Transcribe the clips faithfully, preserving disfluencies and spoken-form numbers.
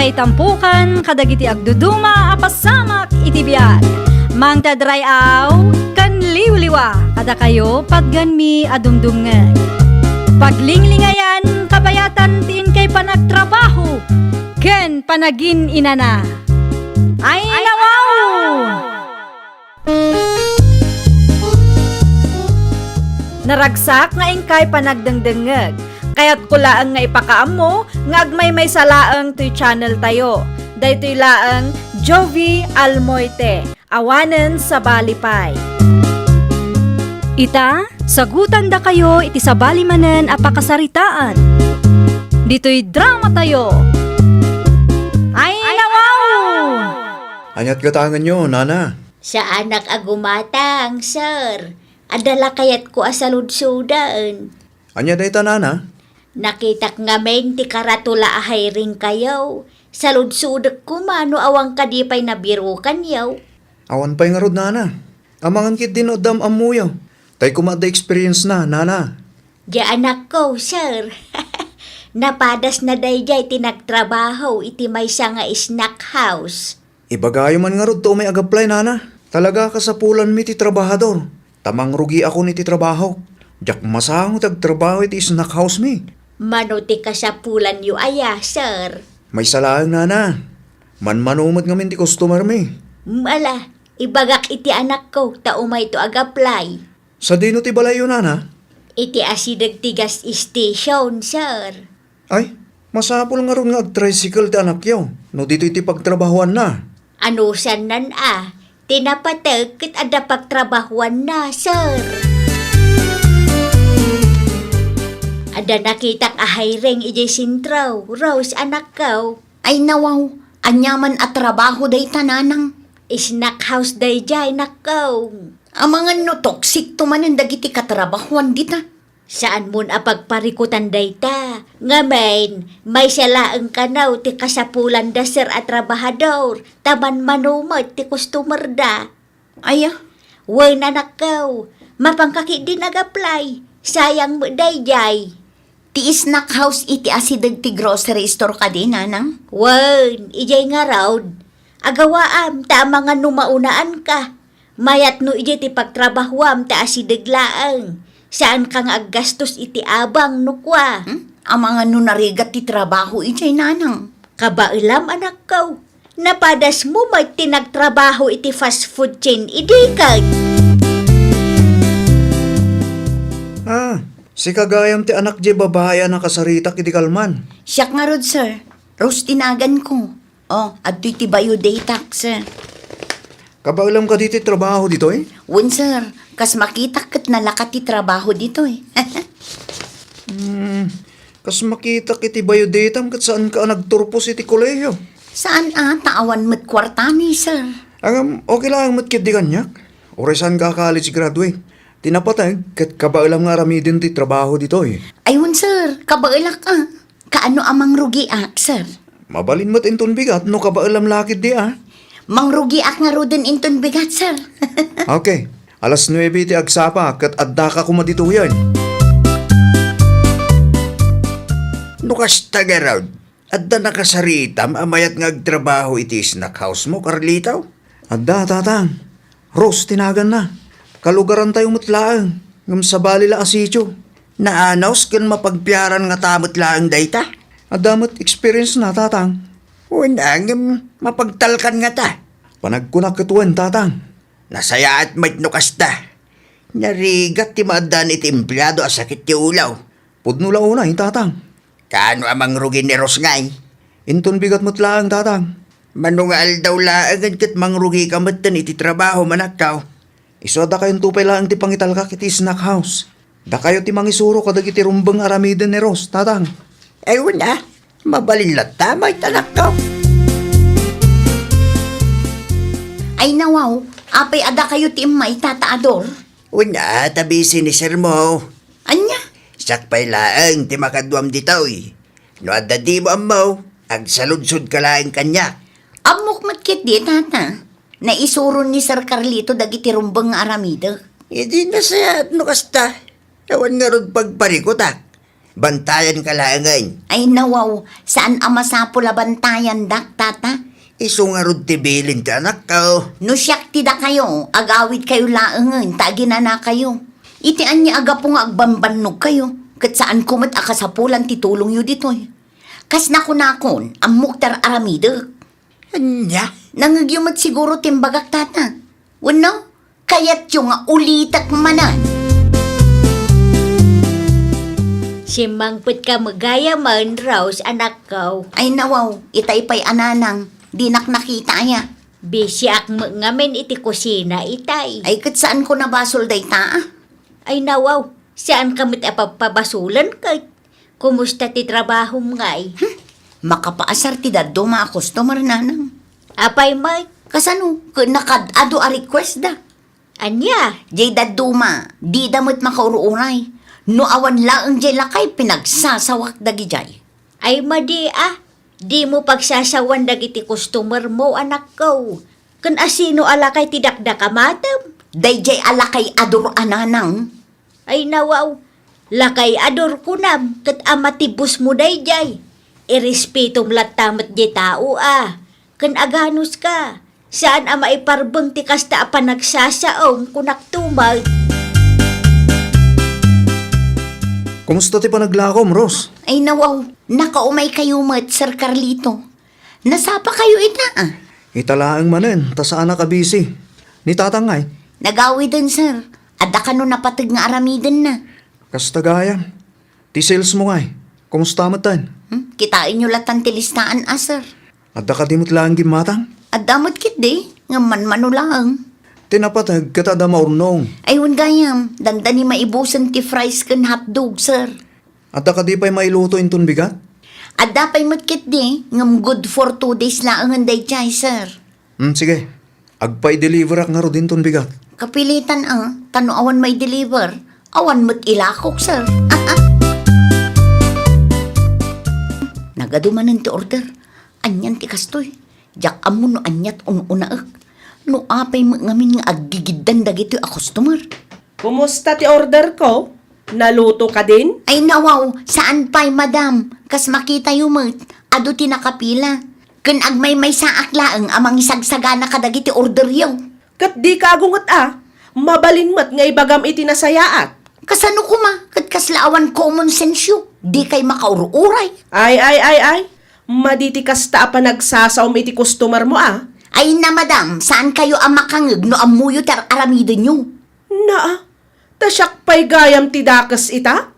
Itampukan kadagiti agduduma a pasamak iti biag. Mangted ray-aw ken liwliwa kadakayo patgenmi a dumdumngeg. Paglinglingayan kabayatan ti inkay panagtrabaho ken panagin-inana. Ay, nawaw! Naragsak nga inkay panagdengdengngeg. Kayatko laeng nga ipakaammo nga agmaymaysa laeng toy channel tayo. Daytoy laeng Jovie Almoite, awanen sabali pay. Ita, sagutandakayo iti sabali manen a pakasaritaan. Ditoy drama tayo. Ay, nawaw! Aniat gatangenyo, nana? Saanak a gumatang, sir. Adda la kayatko a saludsoden. Ania dayta, nana? Nakitak ngamin ti karatula a hiringkayo. Saludsodek koma no awan kadi pay nabirukanyo. Awan pay ngarud, nana. Amangan ketdi no adda am-ammoyo. Tay koma adda experience na, nana. Diay anakko, sir. Napadasna daydiay ti nagtrabaho iti maysa nga snack house. Ibagayo man ngarud ta umay ag-apply, nana. Talaga a kasapulanmi ti trabahador. Ta mangrugiakon iti trabahok. Diak masango ti agtrabaho iti snack house mi. Mano ti kasapulanyo aya, sir? Maysa laeng, nana. Manmano met ngamin ti customer mi. Ala, ibagak iti anakko ta umayto ag-apply. Sadino ti balayyo, nana? Iti asideg ti gas station, sir. Ay, masapul ngarud nga ag-tricycle ti anakyo no ditoy ti pagtrabahoanna. Anusannan a, ti napateg ket adda pagtrabahoanna, sir. Adda nakitak a hiring idiay sentro, Rose, anakko. Ay nawaw, aniaman a trabaho dayta, nanang? Snack house daydiay, nakko. Amangan no toxic to manen dagiti katrabahoan dita. Saanmon a pagparikutan dayta. Ngamin, maysa laeng kano ti kasapulanda, sir, a trabahador, ta manmano met ti customerda. Aya? Wen, anakko, mapanka ketdin ag-apply. Sayang met daydiay. Ti snack house iti asideg ti grocery store kadi, nanang? Wen, idiay ngarud. Agawaam, ta amangan no maunaanka. Mayat no idiay ti pagtrabahoam ta asideg laeng. Saanka nga aggastos iti abang no kua. Hmm? Amangan no narigat ti trabaho idiay, nanang? Kabaelam, anakko. Napadasmo met ti nagtrabaho iti fast food chain idi ket. Ah, sika gayam ti anak diay babai a nakasaritak idi kalman. Siak ngarud, sir. Rose ti naganko. Oh, adtoy ti bayo daytak, sir. Kabaelam kadi ti trabaho ditoy? Wen, sir. Kas makitak ket nalaka ti trabaho ditoy. Hmm, kas makitak iti bayo daytam ket saanka a nagturpos iti kolehiyo? Saan a, ta awan met kuartami, sir. Ngem, okay laeng met ketdi kaniak. Uray saanka a college graduate. Ti napateg, ket kabaelam nga aramiden ti trabaho ditoy. Ay, wen, sir. Kabaelak a. Kaano a mangrugiak, sir? Mabalin met inton bigat no kabaelam la ketdi a. Mangrugiak ngaruden inton bigat, sir. Okay. Alas nuebe ti agsapa ket addaka koma ditoyen. No kasta ngarud, adda nakasaritam a mayat nga agtrabaho iti snack house mo, Carlito? Adda, tatang. Rose ti naganna. Kalugarantayo met laeng, ngem sabali la a sitio. Naanus ken mapagpiaran ngata met laeng dayta? Adda met experience na, tatang. Wen, ngem mapagtalkan ngata? Panagkunak ket wen, tatang. Nasayaat met no kasta. Narigat ti maaddaan iti empleado a sakit ti ulo. Pudno la unay, tatang. Kaano a mangrugi ni Rose ngay? Inton bigat met laeng, tatang. Mano nga aldaw laengen ket mangrugika metten iti trabaho, manakkaw. Isu a dakayonto pay laeng ti pangitalkak iti snack house. Dakayo ti mangisuro kadagiti rumbeng aramiden ni Rose, tatang. Ay, wen a, mabalin latta met, anakko. Ay, nawaw, apay a dakayo ti imma ita, Tata Ador? Wen a, ta busy ni sir mo. Ania? Siak pay laeng ti makaduam ditoy. No adda dimo ammo, agsaludsodka laeng kaniak. Ammok met ketdi, tata. Naisuron ni Sir Carlito dagiti rumbeng nga aramidek. Idi nasayaat no kasta. Awan ngarud pagparikutak. Bantayanka laengen. Ay, nawaw, saan a masapul a bantayandak, tata? Isu ngarud ti bilin ti anakko. No siak ti dakayo, agawidkayo laengen ta aginanakayo. Iti ania a gapu nga agbambannogkayo, ket saanko met a kasapulan ti tulongyo ditoy. Kas nakunakon, ammok ti ar-aramidek. Ania? Nangngegyo met siguro ti imbagak, tata. Wenno, kayatyo nga ulitek manen? Simmangpetka met gayamen, Rose, anakko. Ay, nawaw, itay pay a nanang, dinak nakita aya. Bisiak met ngamin iti kusina itay. Ay, ket saanko a basol dayta, a? Ay, nawaw, saanka met a pabpabasolen ket. Kumusta ti trabahom ngay? Hmm, makapaasar ti dadduma a customer, nanang. Apay met? Kasano? Ket nakad-adu a request da. Ania? Jay dadduma, dida met makaur-uray. No awan laeng jay lakay, pinagsasawak dagijay. Ay, madi a, dimo pagsasawan dagiti customer mo, anakko. Ken asino a lakay ti dakdakamatem? Dayjay a lakay a dur a nanang. Ay, nawaw, lakay a dur kunam ket a matibusmo dayjay. Irespetom latta met di tao a. Ken aganuska, saan a maiparbeng ti kasta a panagsasaom, kunak tumaw. Kumusta ti panaglakom, Rose? Ay, nawaw, nakaumay kayo met, Sir Carlito. Nasapa kayo ita, a? Ita laeng manen, ta saanak a busy. Ni tatang ngay? Nagawiden, sir. Adda kano napateg nga aramidenna. Kasta gayam. Ti sales mo ngay, kumusta metten? Hmm? Kitaenyo latan ti listaan, a, sir. Adda kadi met laeng gimmatang? Adda met ketdi, ngem manmano laeng. Ti napateg ket adda maurnong. Ay, wen gayam, dandani maibusen ti fries ken hotdog, sir. Adda kadi pay mailuto inton bigat? Adda pay met ketdi, ngem good for two days laengen dayjay, sir. Hmm, sige. Agpa-deliverak ngarud inton bigat. Kapilitan, a, ta no awan mai-deliver, awan met ilakok, sir. Nagadu manen ti order. Anian ti kastoy? Diak ammo no aniat un-unaek. No apay met ngamin nga aggigiddan dagitoy a customer. Kumusta ti order ko? Naluto kadin? Ay, nawaw, saan pay, madam. Kas makitayo met, adu ti nakapila. Ken agmaymaysaak laeng a mangisagsagana kadagiti orderyo. Ket dika agunget a, mabalin met nga ibagam iti nasayaat. Kasano koma, ket kasla awan common sense-yo, dikay makaur-uray. Ay, ay, ay, ay, madi ti kasta a panagsasaom iti customer mo a. Ay na, madam, saan kayo a makangeg no ammoyo ti ar-aramidenyo? Naa, ta siak pay gayam ti dakes ita?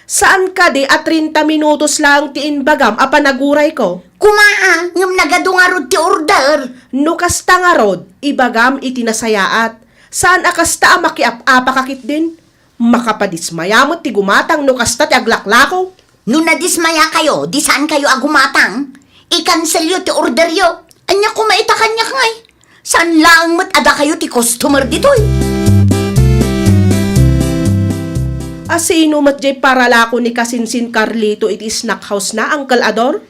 Saan kadi a treinta minutos laeng ti imbagam a panagurayko? Koma a, ngem nagadu ngarud ti order. No kasta ngarud, ibagam iti nasayaat. Saan a kasta a makiap-apaka ketdin? Makapadismaya met ti gumatang no kasta ti aglaklako. No nadismayakayo, di saan kayo a gumatang. I-cancel-yo ti orderyo. Ania koma ita kaniak ngay? Saan laeng met a dakayo ti customer ditoy? A sino met jay paralako ni Kasinsin Carlito iti snack house na, Uncle Ador?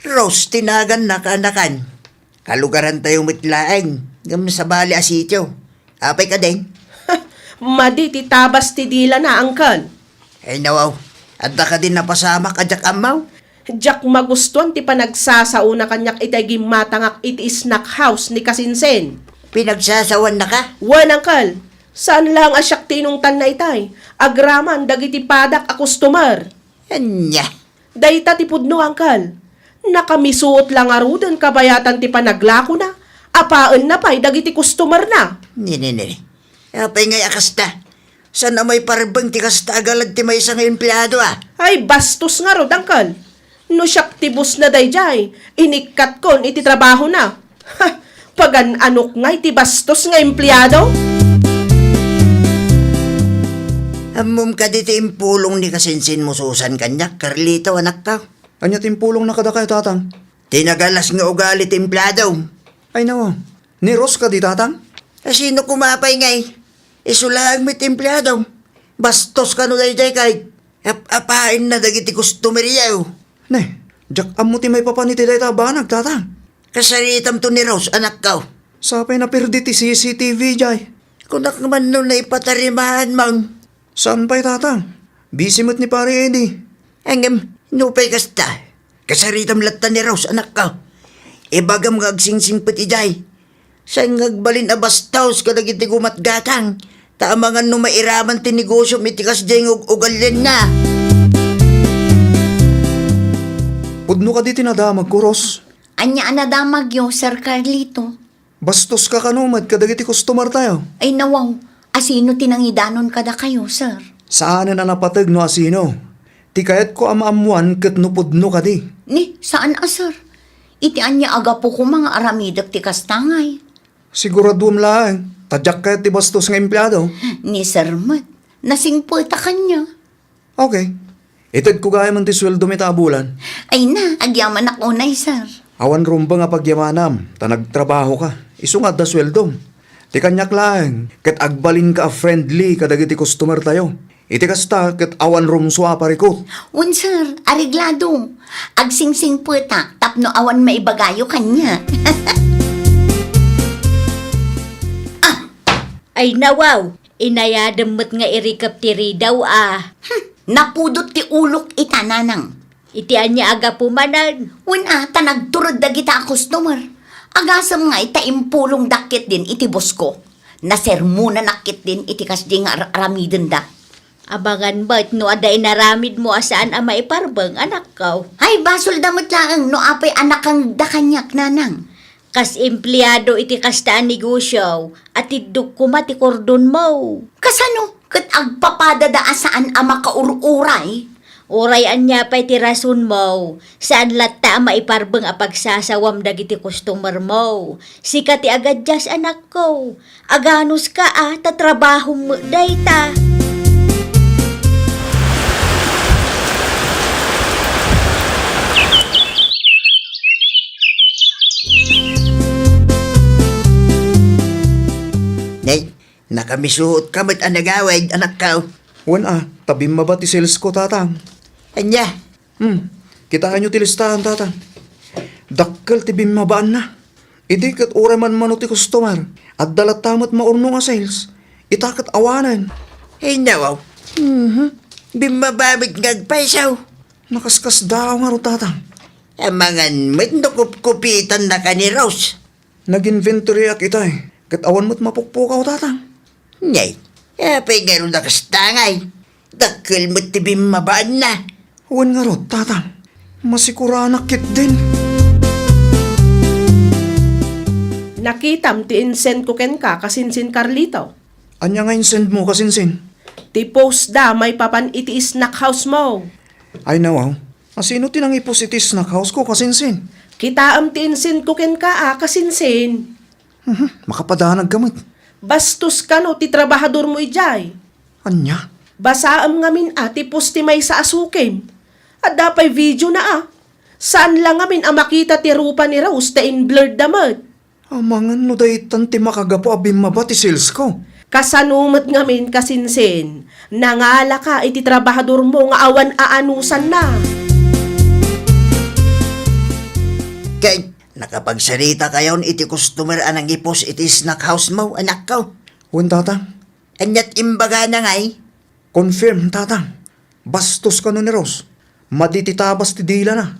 Rose ti naganna, kaanakan. Kalugarantayo met laeng, ngem sabali a sitio. Apay kadin? Madi ti tabas ti dilana, Uncle. Ay, nawaw, adda kadin napasamak a diak ammaw? Diak magustuan ti panagsasaona kaniak itay gimmatangak iti snack house ni Kasinsin. Pinagsasawanna ka? Wen, Uncle. Saan laeng a siak ti inungtanna itay. Agraman dagiti padak a customer. Ania? Dayta ti pudno, Uncle. Nakamisuot la ngaruden kabayatan ti panaglakona. Apaenna pay dagiti customerna. Ni, ni, ni, ni. Apay ngay a kasta? Saan a maiparbeng ti kasta a galad ti maysa nga empleado a? Ay, bastos ngarud, Uncle. No siak ti boss na dayjay, inikkatkon iti trabahona. Ha! Pagan-anok ngay ti bastos nga empleado? Ammom kadi ti impulong ni Kasinsin mo, Susan, kaniak, Carlito, anakko? Ania ti impulongna kadakayo, Tatang? Ti nagalas nga ugali ti empleado. Ay, nawaw. Ni Rose kadi, Tatang? A sino koma pay ngay? Isu laeng met ti empleado. Bastos kano dayjay kay ap-apaenna dagiti customeryo. Ne, diak ammo ti maipapan iti dayta a banag, Tatang. Kasaritamto ni Rose, anakko. Sapay naperdi ti C C T V jay. Kunak man no naipatarimaan man. Saan pay, Tatang? Busy met ni Pare Eddie. Ngem, nupay kasta, kasaritam latta ni Rose, anakko. Ibagam nga agsingsingpet idiay. Saan nga agbalin a bastos kadagiti gumatgatang, ta amangan no mairaman ti negosiom iti kasdiay nga ug-, ugalianna. Pudno kadi ti nadamagko, Rose? Ania a nadamagyo, Sir Carlito? Bastoska kano met kadagiti customer tayo? Ay, nawaw. Asino ti nangidanon kadakayo, sir? Saanen a napateg no asino. Ti kayatko a maammoan ket no pudno kadi. Ni, saan a, sir? Iti ania a gapu koma nga aramidek ti kasta ngay? Siguraduem laeng, ta diak kayat ti bastos nga empleado. Ni, sir met. Nasingpeta kaniak. Okay. Itedko gayam ti sueldom ita a bulan. Ay na, agyamanak unay, sir. Awan rumbeng a pagyamanam, ta nagtrabahoka. Isu nga adda sueldom. Ti kaniak laeng, ket agbalinka a friendly kadagiti customer tayo. Iti kasta, ket awan rumsua a parikut. Wen, sir, areglado. Agsingsingpetak tapno awan maibagayo kaniak. Ah! Ay, nawaw! Inayadem met nga irikep ti ridaw a. Hmm, napudot ti ulok ita, nanang. Iti ania a gapu manen? Wen a, ta nagtured dagita a customer. Agasem ngay ta impulongdak ketdin iti bosko. Nasermonanak ketdin iti kasdi nga ar-, aramidenda. Amangan met no adda inaramidmo a saan a maiparbeng, anakko. Ay, basolda met laeng no apay a nakangda kaniak, nanang. Kas empleado iti kasta a negosio, atiddok koma ti kordonmo. Kasano? Ket agpapadada a saan a makaur-uray? Uray ania pay ti rasonmo, saan latta a maiparbeng a pagsasawam dagiti customermo. Sika ti agadias, anakko. Aganuska a, ta trabahom met dayta. Nay, nakamisuotka met a nagawid, anakko. Wen a, ta bimmaba ti salesko, tatang. Ania? Hmm, kitaenyo ti listahan, tatang. Dakkel ti bimmabaanna. Idi ket uray manmano ti customer, adda latta met maurnong a sales. Ita ket awanen. Ay, nawaw. Mhm. Bimmaba met nga agpayso. Nakaskasdaaw ngarud, tatang. Amangan met no kupkupitannaka ni Rose. Nag-inventoryak itay, ket awan met mapukpukaw, tatang. Nay, apay ngarud a kasta ngay? Dakkel met ti bimmabaanna. Wen ngarud, tatang. Masikuranak ketdin. Nakitam ti insendko kenka, kasinsin Carlito. Ania nga insendmo, kasinsin? Ti post da maipapan iti snack house mo. Ay, nawaw. Asino ti nangipost iti snack house ko, kasinsin? Kitaem ti insendko kenka a, kasinsin. Mhm, makapadanag ka met. Bastos kano ti trabahador mo idiay. Ania? Basaem ngamin a ti post ti maysa a sukim. Adda pay video na a. Saan la ngamin a makita ti rupa ni Rose ta in-blurred da met. Amangan no daytan ti makagapu a bimmaba ti sales ko. Kasano met ngamin, kasinsin, nangalaka iti trabahador mo nga awan aanusanna? Ket nakapagsarita kayon iti customer a nangipost iti snack house mo, anakko? Wen, tatang. Aniat imbagana ngay? Confirm, tatang. Bastos kano ni Rose. Madi ti tabas ti dilana.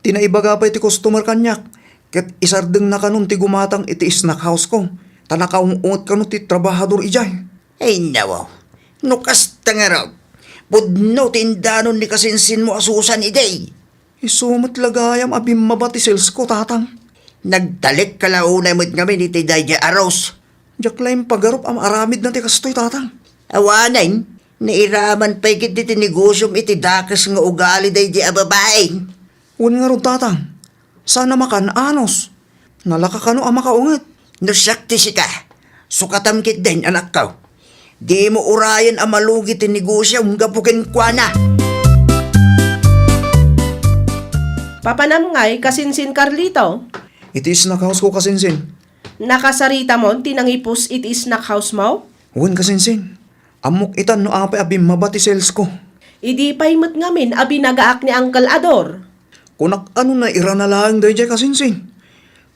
Ti naibaga pay ti customer kaniak, ket isardengna kanon ti gumatang iti snack house ko, ta nakaung-unget kano ti trabahador idiay. Ay, nawaw. No kasta ngarud, pudno ti indanon ni kasinsinmo a Susan idi. Isu met la gayam a bimmaba ti sales ko, tatang. Nagtalekka la unay met ngamin iti daydiay a Rose. Diak la impagarup a maaramidna ti kastoy, tatang. Awanen, nairaman pay ketdi ti negosiom iti dakes nga ugali daydiay a babai. Wen ngarud, tatang. Saan a makan-anos. Nalaka kano a makaunget. No siak ti sika, sukatam ketdin, anakko. Dimo urayen a malugi ti negosiom gapu kenkuana. Papanam ngay, kasinsin Carlito? Iti snack house ko, kasinsin. Nakasaritamon ti nangipus iti snack house mo? Wen, kasinsin. Ammok itan no apay a bimmaba ti sales ko. Idi pay met ngamin a binagaak ni Uncle Ador. Kunak, ano, nairana laeng daydiay, kasinsin.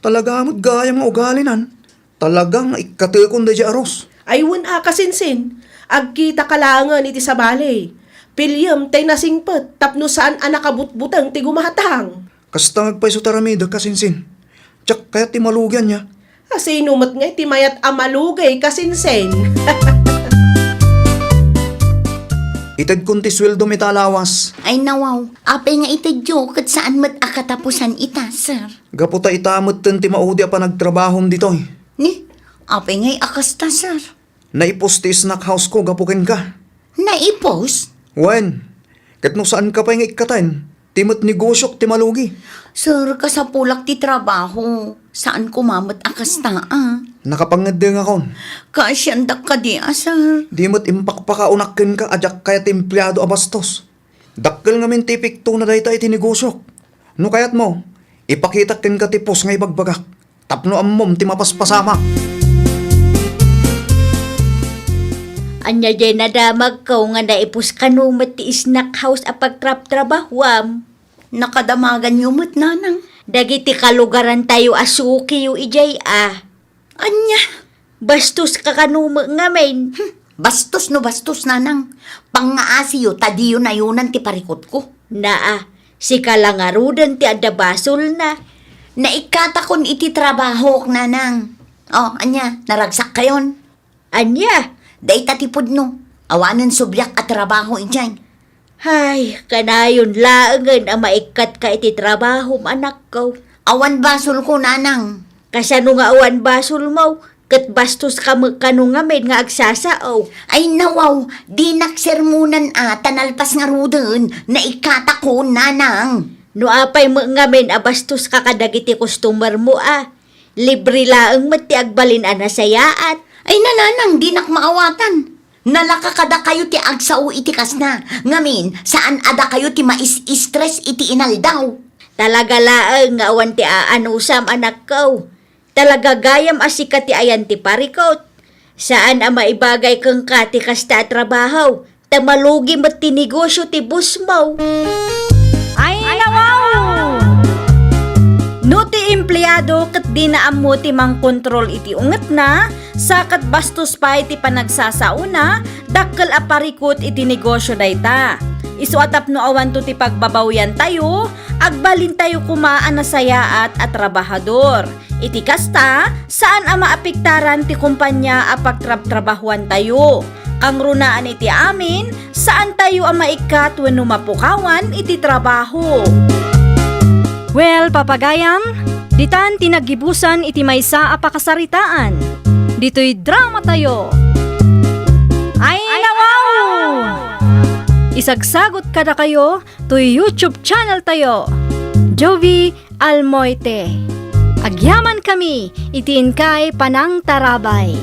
Talaga met gayam nga ugalinan. Talaga nga ikkatekon daydiay a Rose. Ay wen a, kasinsin. Agkitaka laengen iti sabali. Piliem tay nasingpet tapno saan a nakabutbuteng ti gumatang. Kasta nga agpayso ti aramidek a sinsin. Diak kayat ti malugi ania. A sino met ngay ti mayat a malugi ka sinsin? Itedkon ti sueldom ita a lawas. Ay nawaw, apay nga itedyo ket saan met a katapusan ita, sir? Gapu ta ita metten ti maudi a panagtrabahom ditoy. Ni, apay ngay a kasta, sir? Naipos ti snack house ko gapu kenka. Naipos? Wen, ket no saanka pay nga ikkaten, ti met negosiok ti malugi. Sir, kasapulak ti trabaho. Saan koma met a kasta, a. Nakapangeddengakon. Kaasiandak kadi a, sir. Di met impakpakaunak kenka a diak kayat ti empleado a bastos. Dakkel ngamin ti epektona dayta iti negosiok. No kayatmo, ipakitak kenka ti post nga ibagbagak. Tapno ammom ti mapaspasamak. Ania diay nadamagko nga naipos kano met ti snack house a pagtraptrabahuam? Nakadamaganyo met, nanang. Dagiti kalugarantayo a sukiyo idiay a. Ania? Bastos ka kano met ngamin. Hmm, bastos no bastos, nanang. Pangngaasiyo ta diyo nayonan ti parikutko. Naa, sika la ngaruden ti adda basolna. Naikkatakon iti trabahok, nanang. O, ania, naragsak kayon? Ania? Dayta ti pudno. Awanen subliak a trabaho idiay. Hay, kanayon laengen a maikkatka iti trabahom, anakko. Awan basolko, nanang. Kasano nga awan basolmo? Ket bastoska met kano ngamin nga agsasao. Ay nawaw, dinak sermonan a ta nalpas ngaruden, naikkatakon, nanang. No apay met ngamin a bastoska kadagiti customermo a, libre laeng met ti agbalin a nasayaat. Ay nananang, dinak maawatan. Nalaka kadakayo ti agsao iti kasna. Ngamin, saan a dakayo ti mais-stress iti inaldaw. Talaga laeng nga awan ti aanusam, anakko. Talaga gayam a sika ti ayan ti parikut. Saan a maibagay kenka ti kasta a trabaho, ta malugi met ti negosio ti bossmo. Ay, nawaw! No ti empleado ket dina ammo ti mangkontrol iti ungetna, sa ket bastos pay ti panagsasaona, dakkel a parikut iti negosio dayta. Isu a tapno awanto ti pagbabawiantayo, agbalintayo koma a nasayaat a trabahador. Iti kasta, saan a maapektaran ti kompania a pagtrabtrabahuantayo. Kangrunaan iti amin, saantayo a maikkat wenno mapukawan iti trabaho. Well, papagayam, ditan ti naggibusan iti maysa a pakasaritaan. Ditoy dramatayo. Ay, nawaw! Isagsagot kadakayo toy YouTube channel tayo, Jovie Almoite. Agyamankami iti inkay panangtarabay.